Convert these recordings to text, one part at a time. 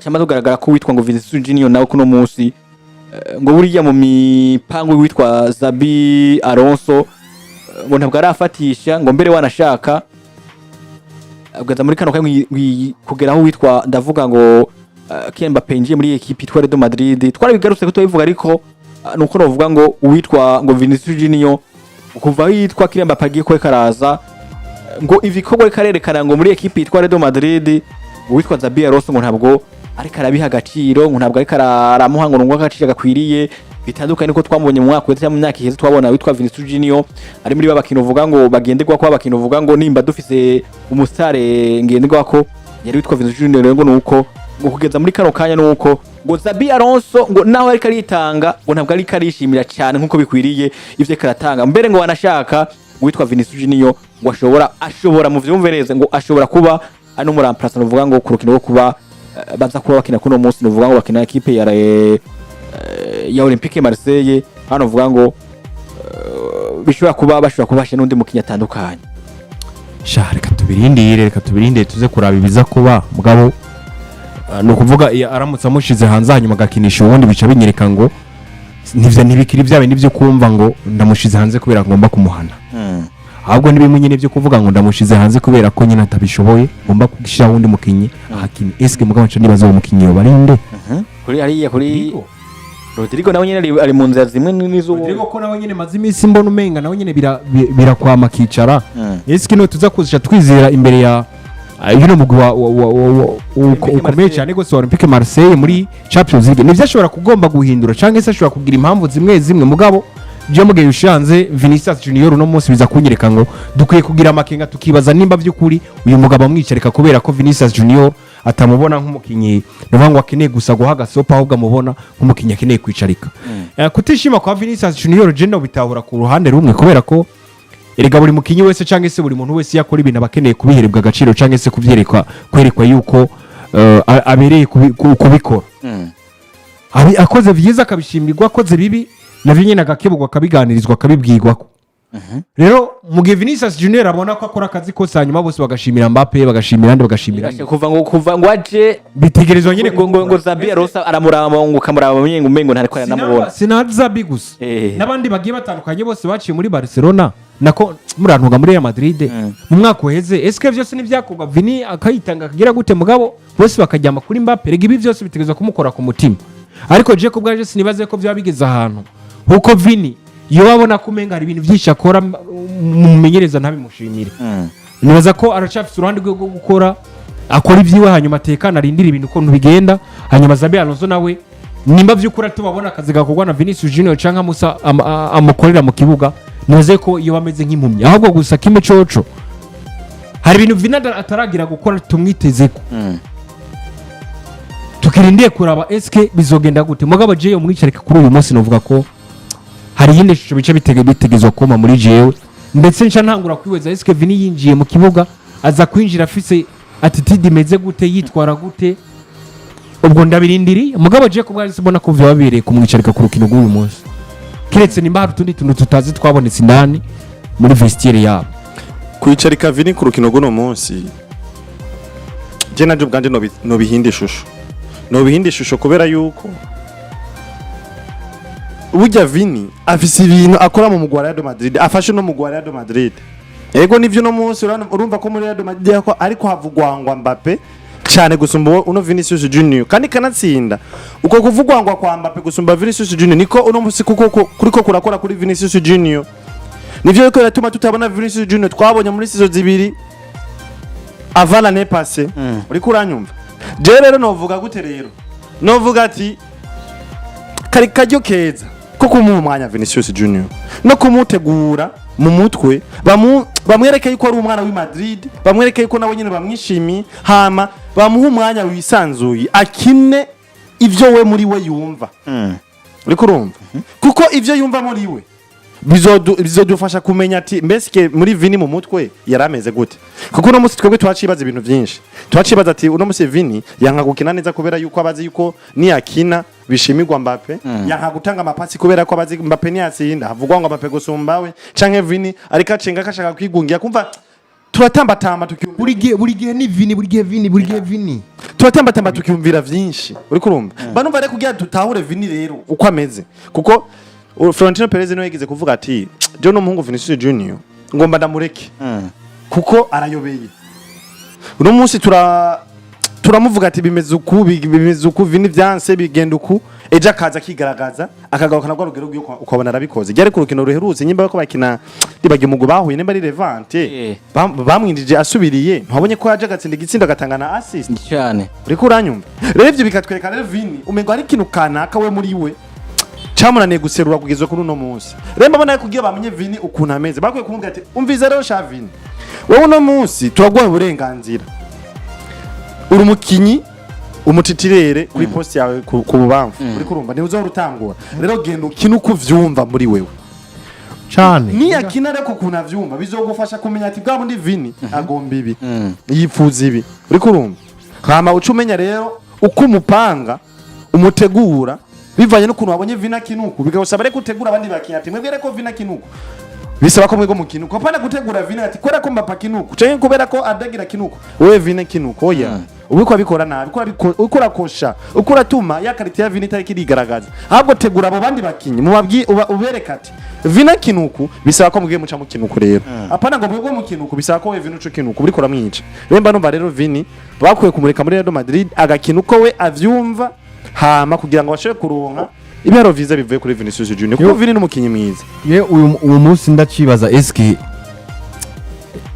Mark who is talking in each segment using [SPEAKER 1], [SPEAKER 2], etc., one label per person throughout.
[SPEAKER 1] Cyamaze kugaragara ko witwa ngo Vinicius Junior nawe kuno munsi ngo buriya mu mipango witwa Xabi Alonso ngo ntabwo arafatisha, ngo mbere wanashaka kugeza muri kano kanya kugera aho witwa, ndavuga ngo Kylian Mbappe yinjiye muri equipe yitwa Real Madrid. Twarabigarutse ko tubivuga, ariko nuko novuga ngo uwitwa ngo Vinicius Junior, kuva aho yitwa Kylian Mbappe agiye ko karaza, ngo ibikorwa karerekana ngo muri equipe yitwa Real Madrid, uwitwa Xabi Alonso ngo ntabwo ariko arabiha agaciro, ngo ntabwo ariko aramuha ngo agaciro gakwiriye, bitandukanye nuko twamubonye mu mwaka uheze cyangwa mu myaka iheze. Twabona witwa Vinicius Junior ari muri ba bakino uvuga ngo bagenderwa ko, abakino uvuga ngo nimba dufise umusitare ngenderwa ko yari witwa Vinicius Junior. Rero ngo nuko ngo kugeza muri kano kanya nuko ngo Xabi Alonso ngo naho ariko aritanga, ngo ntabwo ariko arishimira cyane nkuko bikwiriye ivyo ariko aratanga. Mbere ngo wanashaka witwa Vinicius Junior ngo ashobora, mu vyumve neza, ngo ashobora kuba ari n'umu remplaçant, uvuga ngo ku rukino rwo kuba baza kuba bakina kuno munsi, nuvuga ngo bakina equipe ya Olympique Marseille. Hano uvuga ngo bishobora kuba bashobora kubasha n'undi mukinnyi atandukanye.
[SPEAKER 2] Sha, reka tubirindire tuze kuraba ibiza kuba. Mugabo ni ukuvuga iyo aramutse amushize hanze hanyuma agakinisha uwundi, bica binyereka ngo ntivyo ntibikiri bya bindi byo kumva ngo ndamushize hanze kubera ngomba kumuhana, ahubwo ni bimwe nyine byo kuvuga ngo ndamushize hanze kubera ko nyine atabishoboye, ngomba gushyiraho undi mukinnyi ahakina. Eske mugabo nca nibaza uwo mukinnyi yoba ari nde?
[SPEAKER 1] Kuri hariya kuri Rodrigo nawe nyine ari mu nzira zimwe n'izo.
[SPEAKER 2] Rodrigo ko nawe nyine maze iminsi mbona umenga nawe nyine birakwama akicara. Eske no tuza kuzisha twizera imbere ya yuno mugwi
[SPEAKER 1] Olympique
[SPEAKER 2] ukomeye
[SPEAKER 1] Marseille.
[SPEAKER 2] cyane gose wa Olympique Marseille muri Champions League? Nivyo, ashobora kugomba guhindura canke se ashobora kugira impamvu zimwe zimwe, mugabo je mugihe ushanze Vinicius Junior uno munsi, biza kunyereka ngo dukwiye kugira amakenga, tukibaza nimba by'ukuri uyu mugabo amwicarika kubera ko Vinicius Junior atamubona nk'umukinnyi nuvuga ngo akeneye gusa guha agasopa, ahubwo amubona nk'umukinnyi akeneye kwicarika. Kutishima kwa Vinicius Junior je no bitahura ku ruhande rumwe, kubera ko erega buri mukinnyi wese cyangwa se buri muntu wese iyo akora ibintu aba akeneye kubiherebwa agaciro cyangwa se kubyerekwa, kwerekwa yuko abereye kubikora. Akoze byiza akabishimirwa, akoze bibi nabyo nyine agakebugwa, akabiganirizwa, akabibwirwako. Rero mu gihe Vinicius Junior abona ko akora akazi kose, hanyuma bose bagashimira Mbappe, bagashimira andi, bagashimira andi,
[SPEAKER 1] Kuva ngo aje
[SPEAKER 2] bitegerezwa nyine
[SPEAKER 1] ngo Xabi Alonso aramuraba, ngo ukamuraba umengo ntariko aranamubona.
[SPEAKER 2] Sina Xabi gusa, n'abandi bagiye batandukanye bose baciye muri Barcelona, nako murantunga, muri Real Madrid mu mwaka uheze. Eske byose ntibyakorwa, Vini akayitanga, akagira gute, mugabo bose bakajyama kuri Mbappe? Rega ibi byose bitegerezwa kumukora ku mutima. Ariko je ku bwaje sinibaze ko byaba bigeze ahantu kuko Vini iyo babona ko umenga hari ibintu byinshi akora mumenyereza ntabimushimire. Nibaza ko aracyafite uruhande rwe rwo gukora, akora ibyiwe, hanyuma atekana, arindira ibintu ukuntu bigenda. Hanyuma Xabi Alonso nawe, nimba by'ukuri tubabona akazi gakorwa na Vinicius Junior cyangwa Musa amukorera mu kibuga, nibaze ko iyo bameze nk'impumyi. Ahubwo gusa kimwe coco, hari ibintu Vini ataragira gukora tumwiteze ko tukirindiye kuraba eske bizogenda gute. Mugabo jewe umwicarika kuri uyu munsi, novuga ko hari iyindi shusho bice bitegezwa kuma muri jewe, ndetse nca ntangura kwibaza eske Vini yinjiye mu kibuga aza kwinjira afise attitude imeze gute, yitwara gute? Ubwo ndabirindiriye. Mugabo je ku bwanjye mbona ko vyaba bibereye kumwicarika ku rukino rw'uyu munsi, kiretse nimba hari utundi tuntu tutazi twabonetse indani muri vestiaire yabo.
[SPEAKER 3] Kwicarika Vini ku rukino rw'uno munsi, je nabyo ubwanje nobihinda ishusho, nobihinda ishusho, kubera yuko burya Vini afise ibintu akora mu mugwi wa Real Madrid, afashe no mugwi wa Real Madrid. Ego nivyo, uno munsi urumva ko muri Real Madrid ko ariko havugwangwa Mbappe cyane gusumba uno Vinicius Junior, kandi kanatsinda uko kuvugwangwa kwa Mbappe gusumba Vinicius Junior niko uno munsi kuko kuriko kurakora kuri Vinicius Junior. Nivyo yuko biratuma tutabona Vinicius Junior twabonye muri saison 2 avant l'année passée. Uriko uranyumva? Je rero novuga gute? Rero novuga ati kari karyo keza ko kumuha umwanya Vinicius Junior no kumutegura mu mutwe, bamwereke yuko ari umwana w'i Madrid, bamwereke yuko nabo nyine bamwishimiye, hama bamuha umwanya wisanzuye akine ivyo we muri we yumva. Uriko urumva? Kuko ivyo yumva muri we bizodufasha kumenya ati mbese muri Vini mu mutwe yarameze gute? Kuko uno munsi twebwe twacibaza ibintu byinshi, twacibaza ati uno munsi Vini yanka gukina neza kubera yuko abazi yuko niyakina bishimirwa Mbappe, yanka gutanga amapasi kubera ko abazi Mbappe niyatsinda havugwa ngo Mbappe gusumba we, canke Vini ariko acenga kashaka kwigungira kumva. Turatambatamba tukiyumvira.
[SPEAKER 2] Buri gihe ni Vini, buri gihe Vini, buri gihe Vini.
[SPEAKER 3] Turatambatamba tukiyumvira vyinshi, uriko urumva? Banumva rero kugira dutahure Vini rero uko ameze, kuko Florentino Perez niwe yigeze kuvuga ati: "Je n'umuhungu Vinicius Junior ngomba ndamureke kuko arayobeye." Uno munsi turamuvuga ati bimeze uku, bimeze uku, Vini vyanse bigenda uku, ejo akaza akigaragaza, akagaruka nabwo rugero rw'uko ukabona arabikoze. Ryari ku rukino ruherutse, nyimba ko bakina ndibagiye umugwi bahuye, nimba ari Levante, bamwinjije asubiriye, ntiwabonye ko yaje agatsinda igitsindo, agatanga na assist?
[SPEAKER 1] Cyane.
[SPEAKER 3] Uriko uranyumva? Rero ivyo bikatwereka rero Vini umengo hari ikintu kanaka we muri we camunaniye guserura kugeza kuri uno munsi. Rero mbabona kugira bamenye Vini ukuntu ameze, bakwiye kumubwira ati: "Umviza rero sha Vini, wowe uno munsi turaguha uburenganzira, uri umukinyi umu titulaire kuri poste yawe ku bubamfu, uriko urumva? Niwe uzohora utangura. Rero genda ukine uko uvyumva muri wewe."
[SPEAKER 2] Cyane.
[SPEAKER 3] Niyakina ariko ukuntu avyumva, bizogufasha kumenya ati bwa bundi Vini agomba ibi, yifuza ibi, uriko urumva? Hama uca umenya rero uko umupanga, umutegura bivanye n'ukuntu wabonye Vini akina uku. Bikagusaba rero utegura abandi bakinnyi ati: "Mwebwe reko Vini akina uku, bisaba ko mwebwe mukina uku." Apana gutegura Vini ati kubera ko Mbappe akina uku canke kubera ko Adagira akina uku, wewe Vini akina uku. Oya, uriko abikora nabi, uriko urakosha, uko uratuma ya qualité ya Vini itariko irigaragaza. Ahubwo tegura abo bandi bakinyi, mubabwi ubereka ati: "Vini akina uku, bisaba ko mubwiye muca mukina uku." Rero apana ngo mwebwe mukina uku, bisaba ko we Vini uca ukina uku, uriko uramwica. Rero mba numva rero Vini bakwiye kumureka muri Real Madrid agakina uko we avyumva, hama kugira ngo bashobore kuronka ibiharo vyiza bivuye kuri Vinicius Junior, kuko Vini ni umukinyi mwiza.
[SPEAKER 2] Ye uyu munsi ndacibaza: eske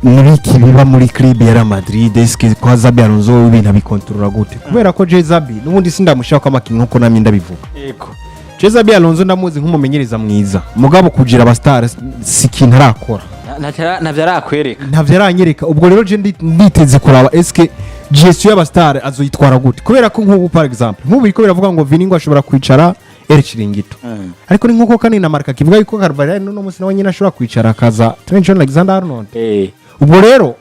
[SPEAKER 2] nibiki biba muri club ya Real Madrid? Eske kwa Xabi Alonso ibintu abikontorora gute? Kubera ko je Xabi n'ubundi sindamushaka ko amakinyi, nkuko namye ndabivuga. Je Xabi Alonso ndamuzi nk'umumenyereza mwiza, mugabo kugira aba star si ikintu arakora.
[SPEAKER 1] Ntavyo arakwereka.
[SPEAKER 2] Ntavyo aranyereka. Ubwo rero je nditeze kuraba eske gestion y'aba star azoyitwara gute, kubera ko nk'ubu, par exemple, nk'ubu biriko biravuga ngo Vini ngo ashobora kwicara El Chiringuito, ariko ni nkuko kandi na Marca kivuga yuko Carvajal n'uno munsi nawe nyine ashobora kwicara, akaza Trent Alexander-Arnold. Ubwo rero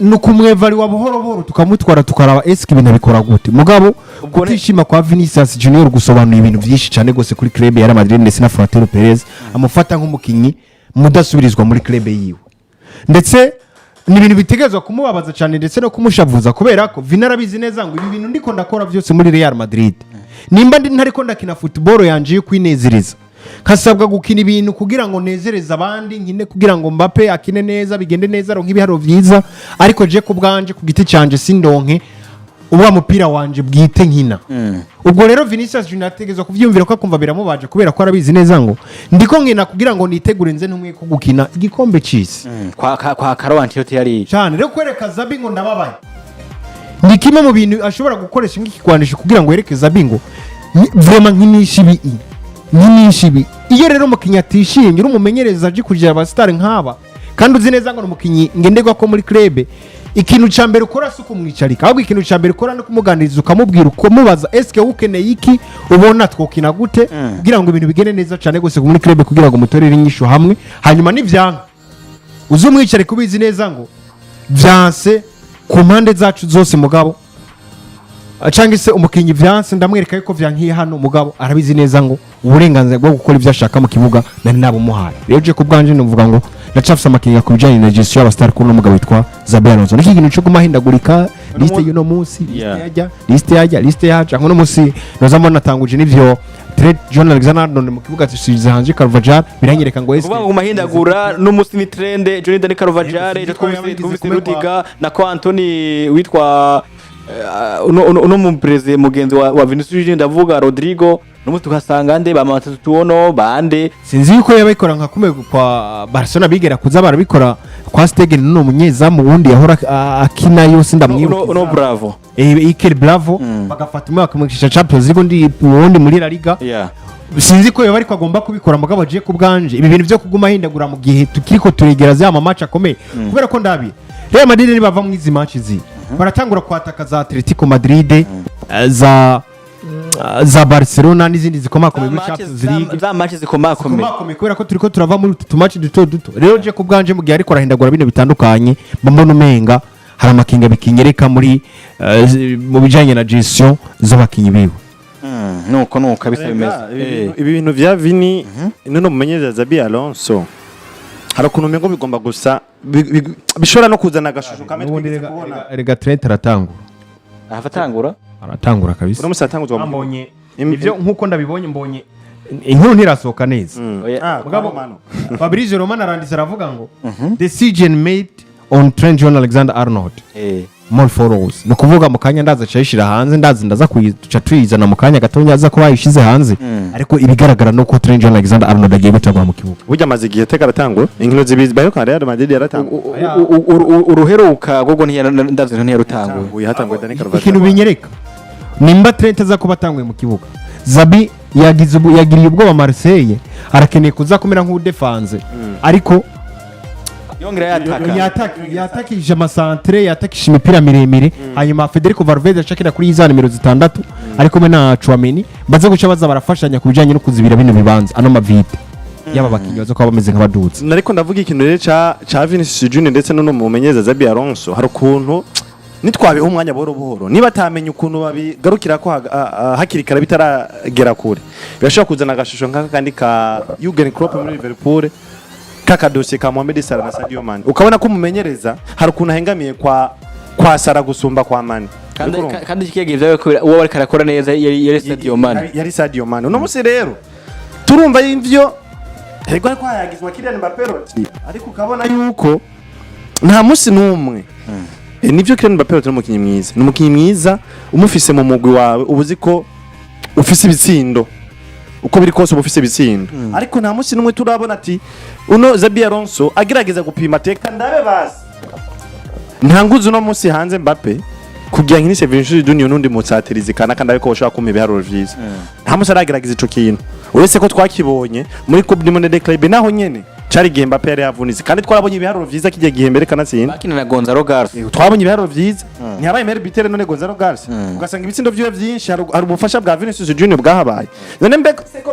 [SPEAKER 2] ni ukumwevariwa buhoro buhoro, tukamutwara, tukaraba eske ibintu abikora gute. Mugabo kutishima kwa Vinicius Junior gusobanura ibintu byinshi cyane rwose kuri club ya Real Madrid, ndetse na Florentino Perez amufata nk'umukinyi mudasubirizwa muri club yiwe, ndetse ni ibintu bitegerezwa kumubabaza cyane ndetse no kumushavuza, kubera ko Vini arabizi neza ngo ibi bintu ndiko ndakora byose muri Real Madrid, nimba ndi ntariko ndakina football yanje yo kwinezereza, nkasabwa gukina ibintu kugira ngo nezereze abandi, nkine kugira ngo Mbappe akine neza, bigende neza, aronke ibiharuro byiza, ariko je ku bwanje, ku giti canje, sindonke uwa mupira wanje bwite nkina. Ubwo rero Vinicius Junior ategerezwa kuvyumvira ko akumva biramubaje, kubera ko arabizi neza ngo ndiko nkina kugira ngo nitegure nze ntumwe ko gukina igikombe c'isi.
[SPEAKER 1] Kwa Carlo Ancelotti yari
[SPEAKER 2] Cyane. Rero kwereka Xabi ngo ndababaye ni kimwe mu bintu ashobora gukoresha nk'ikigwanisho kugira ngo yereke Xabi ngo vraiment nkinisha ibi, nkinisha ibi. Iyo rero umukinnyi atishimye, uri umumenyereza aje kugira aba star nk'aba, kandi uzi neza ngo ni umukinnyi ngenderwa ko muri club, ikintu cya mbere ukora si ukumwicarika, ahubwo ikintu cya mbere ukora ni ukumuganiriza, ukamubwira, ukamubaza: "Eske ukeneye iki? Ubona twokina gute kugira ngo ibintu bigende neza cyane gose muri club?" Kugira ngo mutorere inyishu hamwe. Hanyuma nivyanka, uze umwicarike, ubizi neza ngo vyanse ku mpande zacu zose, mugabo cyangwa se umukinnyi vyanse, ndamwereka yuko vyankiye hano, mugabo arabizi neza ngo uburenganzira bwo gukora ibyo ashaka mu kibuga nari nabumuhaye. Rero je ku bwanje nuvuga ngo ndacafise amakenga ku bijanye na gestion y'aba star kuri uno mugabo witwa Xabi Alonso. Niki kintu cyo gumahindagurika liste y'uno munsi, liste yajya, liste yajya, liste yaja nkuno munsi noza mbona natanguje n'ivyo Trent John Alexander Arnold mu kibuga tusize hanze Carvajal, biranyereka ngo
[SPEAKER 1] Kuvuga ngo mahindagura n'umunsi ni Trent, Johnny Dani Carvajal, ejo twumvise Rudiger na ko Anthony witwa uno mu preze mugenzi wa Vinicius Junior, ndavuga Rodrigo, n'umunsi tukasanga nde ba Tuono bande.
[SPEAKER 2] Sinzi yuko yabikora nka kumwe kwa Barcelona bigera kuza barabikora kwa Stegen, n'uno munyezamu wundi yahora akina yose ndamwibuka.
[SPEAKER 1] Uno Bravo.
[SPEAKER 2] Iker Bravo, bagafata umwe bakamugisha Champions League, undi uwundi muri La Liga. Sinzi ko yoba ariko agomba kubikora, mugabo agiye ku bwanje ibi bintu byo kuguma ahindagura mu gihe tukiriko turegera za match akomeye, kubera ko ndabi Real Madrid nibava mu izi match zi baratangura kwataka za Atletico Madrid, za Barcelona n'izindi zikomakomeye muri Champions League.
[SPEAKER 1] Za match zikomakomeye.
[SPEAKER 2] Zikomakomeye, kubera ko turiko turava muri utu tumaci duto duto. Rero je ku bwanje, mu gihe ariko arahindagura bino bitandukanye, mba mbona umenga hari amakinga bikinyereka muri mu bijanye na gestion z'abakinyi biwe.
[SPEAKER 1] Nuko kabisa bimeze.
[SPEAKER 3] Ibi bintu vya Vini nuno mumenyereza Xabi Alonso. Hari ukuntu umengo bigomba gusa bishobora no kuzana agashusho kamwe
[SPEAKER 2] N'ubundi
[SPEAKER 3] twigeze
[SPEAKER 2] rega-
[SPEAKER 3] kubona.
[SPEAKER 2] Rega Trent aratangura.
[SPEAKER 1] Ahava atangura.
[SPEAKER 2] Aratangura kabisa.
[SPEAKER 3] Uno musi atanguzwa mu
[SPEAKER 2] Mbonye ivyo nkuko ndabibonye, mbonye inkuru ntirasohoka neza.
[SPEAKER 1] Oya.
[SPEAKER 3] Ah, kwa
[SPEAKER 2] Mugabo-
[SPEAKER 3] Romano.
[SPEAKER 2] Fabrizio Romano aranditse aravuga ngo "Decision made on Trent John Alexander Arnold, more follows." Ni ukuvuga mu kanya ndaza acayishira hanze, ndaza ndaza kuyica tuyizana mu kanya gatonya aza kuba yayishize hanze, ariko ibigaragara ni uko Trent John Alexander Arnold agiye gutangura mu kibuga.
[SPEAKER 3] Burya amaze igihe teka aratangura inkino zibiri baheruka Real Madrid yaratangura.
[SPEAKER 1] Uruheruka gogo ndazi ntiyarutanguye.
[SPEAKER 3] Uyu hatanguye Dani Carvajal.
[SPEAKER 2] Ikintu binyereka nimba Trent aza kuba atanguye mu kibuga, Xabi yagize yagiriye ubwoba Marseille, arakeneye kuza kumera nk'udefanze ariko
[SPEAKER 1] yongera yataka.
[SPEAKER 2] Yatakije amasantere, yatakije imipira miremire, hanyuma Federico Valverde ashakira kuri za nimero 6 ari kumwe na Tchouameni, baze guca baza barafashanya ku bijyanye no kuzibira bino bibanza, ano ma vide yaba abakinnyi baza kuba bameze nk'abadutse.
[SPEAKER 3] Nariko ndavuga ikintu rero ca Vinicius Junior ndetse n'uno mumenyereza Xabi Alonso, hari ukuntu nitwabiha umwanya buhoro buhoro, niba atamenya ukuntu babigarukira ko hakiri kare bitaragera kure, birashobora kuzana agashusho nk'aka kandi ka Jurgen Klopp muri Liverpool, kaka dosiye ka Mohamed Salah na Sadio Mane, ukabona ko umumenyereza hari ukuntu ahengamiye kwa Salah gusumba kwa Mane.
[SPEAKER 1] Kandi
[SPEAKER 3] Uriko urumva?
[SPEAKER 1] Kandi kigiye byawe kubera uwo bariko arakora neza yari Sadio Mane.
[SPEAKER 3] Yari Sadio Mane. Uno munsi rero turumva ivyo ego ariko hayagizwa Kylian Mbappe roti, ariko ukabona yuko nta munsi n'umwe. Nivyo Kylian Mbappe ni umukinyi mwiza, ni umukinyi mwiza, umufise mu mugwi wawe uba uzi ko ufise ibitsindo, uko biri kose uba ufise ibitsindo, ariko nta munsi n'umwe turabona ati uno Xabi Alonso agerageza gupima teka ndabe basi ntanguze uno munsi hanze Mbappe kugira nkinise Vinicius Junior n'undi mutsatirizi kana kandi ariko ushobora kumpa ibiharuro vyiza. Nta munsi aragerageza ico kintu, uretse ko twakibonye muri Coupe du Monde des Clubs, naho nyene cari igihe Mbappe yari yavunitse, kandi twarabonye ibiharuro vyiza kijya gihe mbere kanatsinda.
[SPEAKER 1] Bakina na Gonzalo Garcia.
[SPEAKER 3] Twabonye ibiharuro vyiza, ntiyabaye meilleur buteur none Gonzalo Garcia, ugasanga ibitsindo vyiwe vyinshi hari ubufasha bwa Vinicius Junior bwahabaye. None mbe seko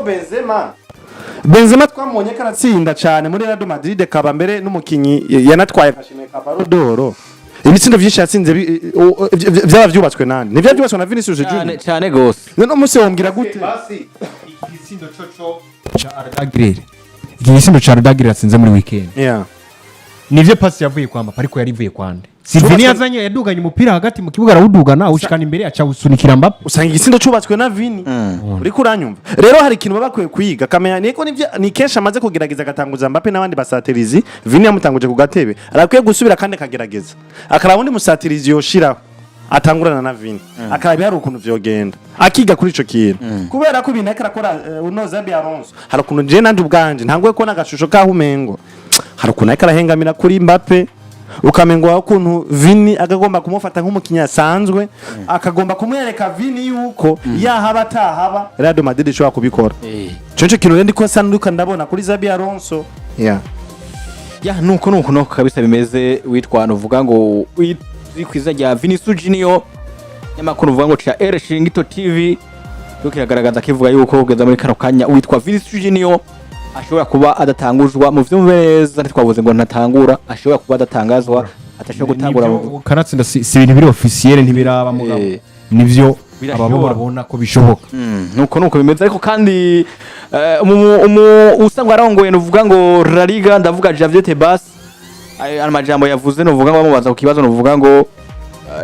[SPEAKER 3] Benzema twamubonye ko aratsinda cyane muri Real Madrid, kaba mbere n'umukinyi yanatwaye agashimwe ka Ballon d'Or, ibitsindo vyinshi yatsinze vyaba vyubatswe nande? Nivyo vyubatswe na Vinicius
[SPEAKER 1] Cyane
[SPEAKER 3] Junior.
[SPEAKER 1] Cyane gose.
[SPEAKER 3] None umunsi wombwira gute?
[SPEAKER 2] Basi igitsindo coco ca Arda Güler, igitsindo ca Arda Güler atsinze muri weekend, nivyo pasi yavuye kwa Mbappe, ariko yari ivuye kwa nde? Sylvie yazanye, yaduganye umupira hagati mu kibuga, arawudugana awushikana imbere, acawusunikira Mbappe.
[SPEAKER 3] Usanga igitsindo cubatswe na Vini, uriko uranyumva? Rero hari ikintu baba bakwiye kwiga kamenya niko nivyo ni kenshi amaze kugerageza agatanguza Mbappe n'abandi basatirizi, Vini yamutanguje ku gatebe, arakwiye gusubira kandi akagerageza akaraba undi musatirizi yoshiraho atangurana na Vini, akaraba hari ukuntu vyogenda, akiga kuri ico kintu, kubera ko ibintu ariko arakora uno Xabi Alonso, hari ukuntu je nanje ubwanje ntanguye kubona agashusho kaho umengo hari ukuntu ariko arahengamira kuri Mbappe, ukamengo aho ukuntu Vini akagomba kumufata nk'umukinnyi asanzwe, akagomba kumwereka Vini yuko yahaba atahaba Real Madrid ishobora kubikora. Ico nico kintu rero ndiko sa ndiko ndabona kuri Xabi Alonso, yeah.
[SPEAKER 1] Ya, nuko kabisa bimeze. Witwa nuvuga ngo witwa ku izina rya Vinicius Junior, nyamakuru uvuga ngo ca El Chiringuito TV cyo kiragaragaza kivuga yuko kugeza muri kano kanya witwa Vinicius Junior ashobora kuba adatanguzwa mu vyumve neza. Ntitwavuze ngo ntatangura, ashobora kuba adatangazwa, atashobora gutangura
[SPEAKER 2] Nivyo, kanatsinda si ibintu biri officiel, ntibiraba, mugabo nivyo
[SPEAKER 1] Birashobora.
[SPEAKER 2] ababo babona ko bishoboka.
[SPEAKER 1] Nuko bimeze, ariko kandi usanzwe arongoye nuvuga ngo La Liga, ndavuga Javier Tebas, ayo amajambo yavuze nuvuga ngo bamubaza ku kibazo nuvuga ngo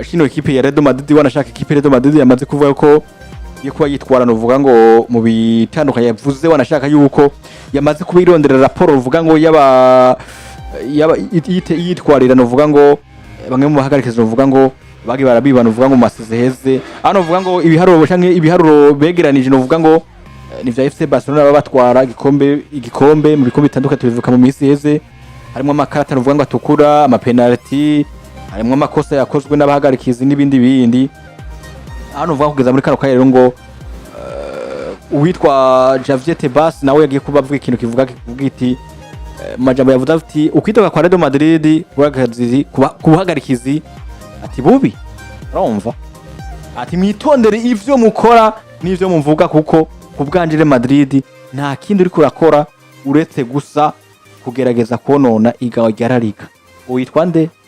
[SPEAKER 1] shino ekipe ya Real Madrid, wanashaka ekipe ya Real Madrid yamaze kuvuga ko yo kuba yitwara nuvuga ngo mu bitandukanye, yavuze wanashaka yuko yamaze kuba irondera raporo ruvuga ngo yaba yitwarira nuvuga ngo bamwe mu bahagarikizi nuvuga ngo bagi barabiba nuvuga ngo mu masize heze hano, nuvuga ngo ibiharuro canke ibiharuro begeranije nuvuga ngo ni vya FC Barcelona baba batwara igikombe mu bikombe bitandukanye tubivuka mu minsi heze, harimo amakarata nuvuga ngo atukura, amapenalty, harimo amakosa yakozwe n'abahagarikizi n'ibindi bindi. Hano uvuga kugeza muri kano kanya rero ngo uwitwa Javier Tebas nawe yagiye kuba avuga ikintu kivuga iti mu majambo yavuze ati ukwitoka kwa Real Madrid ku buhagarikizi ati bubi, urumva ati mwitondere ivyo mukora n'ivyo muvuga, kuko ku bwanje Real Madrid nta kindi uriko urakora uretse gusa kugerageza konona igawa rya La Liga. Uwitwa nde?